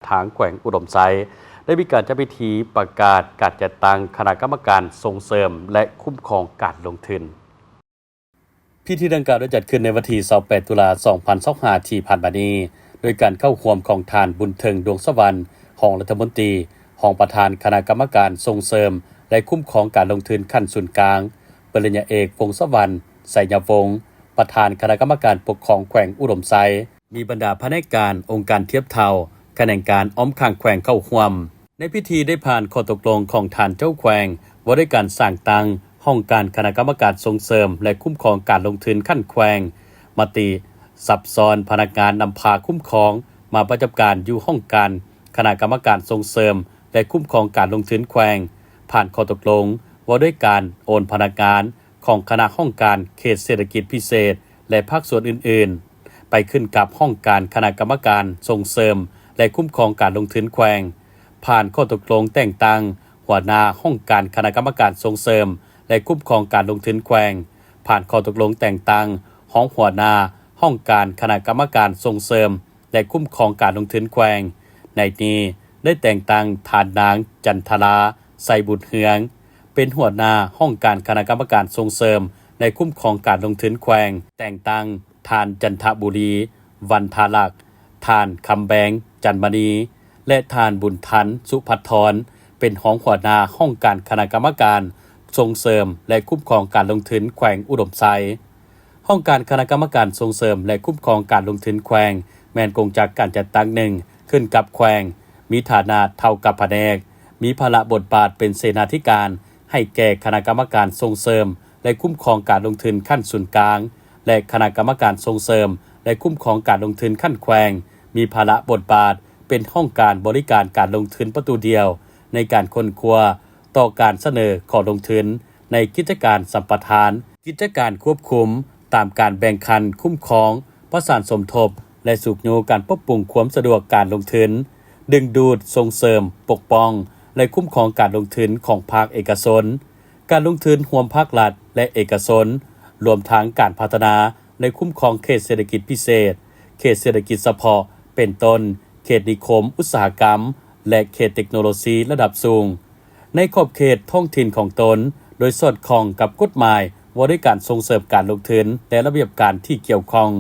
ທາງແຂວງອຸດົມໄຊ ໄດ້ມີການຈັດພິທີປະກາດການຈັດຕັ້ງຄະນະກຳມະການສົ່ງເສີມ ແລະ ຄຸ້ມຄອງການລົງທຶນ. ພິທີດັ່ງກ່າວໄດ້ຈັດຂຶ້ນໃນວັນທີຊາວແປດ ຕຸລາ ສອງພັນຊາວຫ້າ ທີ່ຜ່ານມານີ້ ໂດຍການເຂົ້າຮ່ວມຂອງທ່ານ ບຸນເຖິງ ດວງສະຫວັນ ຮອງລັດຖະມົນຕີ ຮອງປະທານຄະນະກຳມະການສົ່ງເສີມ ແລະ ຄຸ້ມຄອງການລົງທຶນຂັ້ນສູນກາງ, ປະລິນຍາເອກ ວົງສະຫວັນ ໄຊຍະວົງ ປະທານຄະນະກຳມະການປົກຄອງແຂວງອຸດົມໄຊ, ມີບັນດາພະແນກການ, ອົງການທຽບເທົ່າ, ຂະແໜງການອ້ອມຂ້າງແຂວງເຂົ້າຮ່ວມ. ໃນພິທີໄດ້ຜ່ານຂໍ້ຕົກລົງຂອງທ່ານເຈົ້າແຂວງ ວ່າດ້ວຍການສ້າງຕັ້ງຫ້ອງການຄະນະກຳມະການສົ່ງເສີມ ແລະ ຄຸ້ມຄອງການລົງທຶນຂັ້ນແຂວງ, ມະຕິສັບຊ້ອນພະນັກງານນຳພາຄຸ້ມຄອງມາປະຈຳການຢູ່ຫ້ອງການຄະນະກຳມະການສົ່ງເສີມ ແລະ ຄຸ້ມຄອງການລົງທຶນແຂວງ, ຜ່ານຂໍ້ຕົກລົງວ່າດ້ວຍການໂອນພະນັກງານ ຂອງຄະນະຫ້ອງການເຂດເສດຖະກິດພິເສດ ແລະ ພາກສ່ວນອື່ນໆ ໄປຂຶ້ນກັບຫ້ອງການຄະນະກຳມະການສົ່ງເສີມ ແລະ ຄຸ້ມຄອງການລົງທຶນແຂວງ, ຜ່ານຂໍ້ຕົກລົງແຕ່ງຕັ້ງຫົວໜ້າຫ້ອງການຄະນະກຳມະການສົ່ງເສີມ ແລະ ຄຸ້ມຄອງການລົງທຶນແຂວງ, ຜ່ານຂໍ້ຕົກລົງແຕ່ງຕັ້ງຮອງຫົວໜ້າຫ້ອງການຄະນະກຳມະການສົ່ງເສີມ ແລະ ຄຸ້ມຄອງການລົງທຶນແຂວງ. ໃນນີ້ໄດ້ແຕ່ງຕັ້ງທ່ານນາງ ຈັນທະລາ ໄຊບຸນເຮືອງ ເປັນຫົວໜ້າຫ້ອງການຄະນະກຳມະການສົ່ງເສີມ ແລະ ຄຸ້ມຄອງການລົງທຶນແຂວງ, ແຕ່ງຕັ້ງທ່ານ ຈັນທະບູລີ ວັນທະລັກ, ທ່ານ ຄຳແບງ ຈັນມະນີ ແລະ ທ່ານ ບຸນທັນ ສຸພັດທອນ ເປັນຮອງຫົວໜ້າຫ້ອງການຄະນະກຳມະການສົ່ງເສີມ ແລະ ຄຸ້ມຄອງການລົງທຶນແຂວງອຸດົມໄຊ. ຫ້ອງການຄະນະກຳມະການສົ່ງເສີມ ແລະ ຄຸ້ມຄອງການລົງທຶນແຂວງ ແມ່ນກົງຈັກການຈັດຕັ້ງໜຶ່ງ ຂຶ້ນກັບແຂວງ, ມີຖານະເທົ່າກັບພະແນກ, ມີພາລະບົດບາດເປັນເສນາທິການໃຫ້ແກ່ຄະນະກຳມະການສົ່ງເສີມ ແລະ ຄຸ້ມຄອງການລົງທຶນຂັ້ນສູນກາງ ແລະ ຄະນະກຳມະການສົ່ງເສີມ ແລະ ຄຸ້ມຄອງການລົງທຶນຂັ້ນແຂວງ, ມີພາລະບົດບາດເປັນຫ້ອງການບໍລິການການລົງທຶນປະຕູດຽວ ໃນການຄົ້ນຄວ້າຕໍ່ການສະເໜີຂໍລົງທຶນ ໃນກິດຈະການສຳປະທານ, ກິດຈະການຄວບຄຸມຕາມການແບ່ງຂັ້ນຄຸ້ມຄອງ, ປະສານສົມທົບ ແລະ ຊຸກຍູ້ການປັບປຸງຄວາມສະດວກການລົງທຶນ, ດຶງດູດ, ສົ່ງເສີມ, ປົກປ້ອງ ແລະ ຄຸ້ມຄອງການລົງທຶນຂອງພາກເອກະຊົນ, ການລົງທຶນຮ່ວມພາກລັດ ແລະ ເອກະຊົນ, ລວມທັງການພັດທະນາ ແລະ ຄຸ້ມຄອງເຂດເສດຖະກິດພິເສດ, ເຂດເສດຖະກິດສະເພາະ ເປັນຕົ້ນ ເຂດນິຄົມອຸດສາຫະກຳ ແລະ ເຂດເຕັກໂນໂລຊີລະດັບສູງ ໃນຂອບເຂດທ້ອງຖິ່ນຂອງຕົນ, ໂດຍສອດຄ່ອງກັບກົດໝາຍວ່າດ້ວຍການສົ່ງເສີມການລົງທຶນ ແລະ ລະບຽບການທີ່ກ່ຽວຂ້ອງ.